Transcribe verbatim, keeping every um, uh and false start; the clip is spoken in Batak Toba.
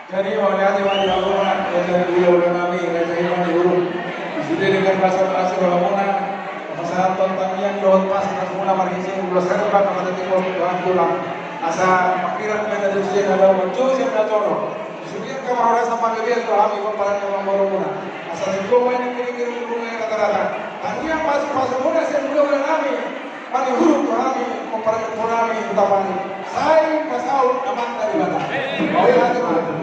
Jadi, mauliate ma di hamuna, raja ni hulahula nami, raja ni hulahula nami. Sude dengan basa-basi hamuna, pasahathon tangiang dohot pasa hamuna marhite ulos herbang na mata timbo dohot tulang. Asa mangkirap ma hita di sude na dao, manjou sian na jolo. Sude angka marhorasa panggabean tu hami pomparan ni amangborumuna. Asa singkop ma i nang kiri-kiri muna i rata-rata. Tangiang pasu-pasu muna sian hulahula nami. Mani hurung tu hami, pomparan ni amangborunami, Hutabarat. Sai pasaut Amanta Debata. Mauliate ma.